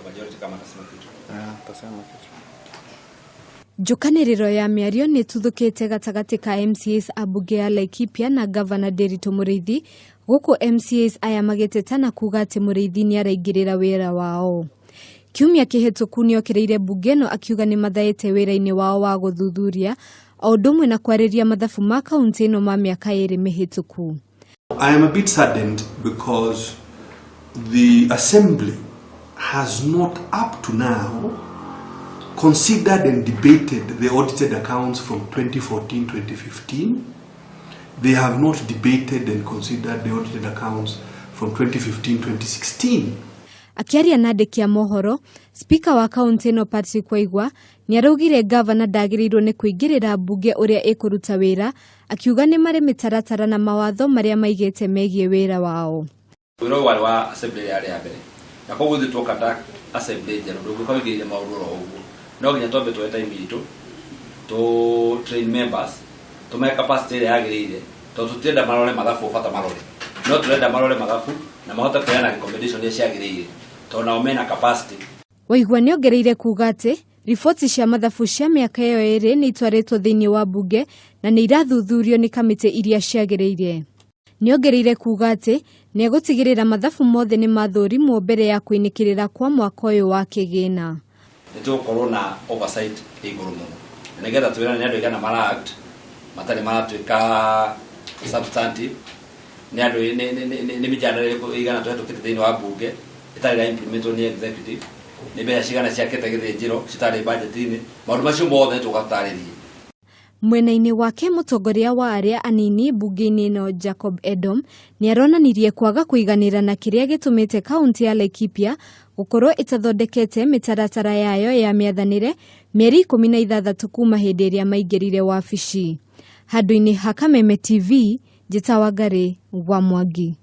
Majority kama atasema kitu. Atasema kitu. Njũkanĩrĩro ya mĩario nĩ ĩtuthũkĩte gatagatĩ ka MCAs a mbunge ya Laikipia na ngavana Ndiritu Mũrĩithi, gũkũ MCAs aya magĩteta na kuga atĩ Mũrĩithi nĩ araingĩrĩra wĩra wao. Kiumia kĩhĩtũku nĩokĩrĩire mbunge ĩno akiuga nĩ mathaĩte wĩra-inĩ wao wa gũthuthuria o ũndũ ũmwe na kwarĩria mathabu ma kaunti ĩno ma mĩaka 2 mĩhĩtũku. I am a bit saddened because the assembly has not up to now considered and debated the audited accounts from 2014-2015. They have not debated and considered the audited accounts from 2015-2016. Akĩaria na andĩki a mohoro, spika wa kaunti ĩno Patrick Waigwa nĩ araugire ngavana ndagĩrĩirwo nĩ kũingĩrĩra mbunge ũrĩa ĩkũruta wĩra, akiuga nĩ marĩ mĩtaratara na mawatho marĩa maigĩte megiĩ wĩra wao. Wĩra ũyũ warĩ wa assembly ĩrĩa yarĩ ya mbere, na koguo ithuĩ twoka ta assembly njerũ, ndũngĩũka wĩingĩrĩire maũndũ oro ũguo. No nginya twambe tuoe time itũ, tũ train members, tũmahe capacity ĩrĩa yagĩrĩire, tondũ tũtirenda marore mathabu o bata marore, no tũrenda marore mathabu na mahote kũheana recommendation iria ciagĩrĩire, tondũ nao mena capacity. Waigua nĩongereire kuga atĩ riboti cia mathabu cia mĩaka ĩyo 2 nĩ itwarĩtwo thĩinĩ wa mbunge na nĩ irathuthurio nĩ kamĩtĩ iria ciagĩrĩire. Nĩongereire kuga atĩ nĩegũtigĩrĩra mathabu mothe nĩ mathũrimwo mbere ya kũinĩkĩrĩra kwa mwaka ũyũ wa kĩgĩna. Nĩ tũgũkorwo na oversight ĩ igũrũ mũno, na nĩgetha twĩrane nĩ andũ aigana mara act matarĩ maratuĩka substantive, nĩ andũ nĩ mĩjadala ĩrĩkũ ĩigana tũhetũkĩte thĩinĩ wa mbunge ĩtarĩ ĩra implementwo nĩ executive, nĩ mbeca cigana ciakĩte gĩthĩnjĩro citarĩ budget-inĩ. Maũndũ macio mothe nĩ tũgũtarĩria. Mwena-inĩ wake, mũtongoria wa arĩa anini mbunge-inĩ ĩno Jacob Edom nĩ aronanirie kwaga kũiganĩra na kĩrĩa gĩtũmĩte kaunti ya Laikipia gũkorwo ĩtathondekete mĩtaratara yayo ya mĩathanĩre mĩeri 16 kuma hĩndĩ ĩrĩa maingĩrire wabici. Handũ-inĩ ha Kameme TV, Njĩta Wangari wa Mwangi.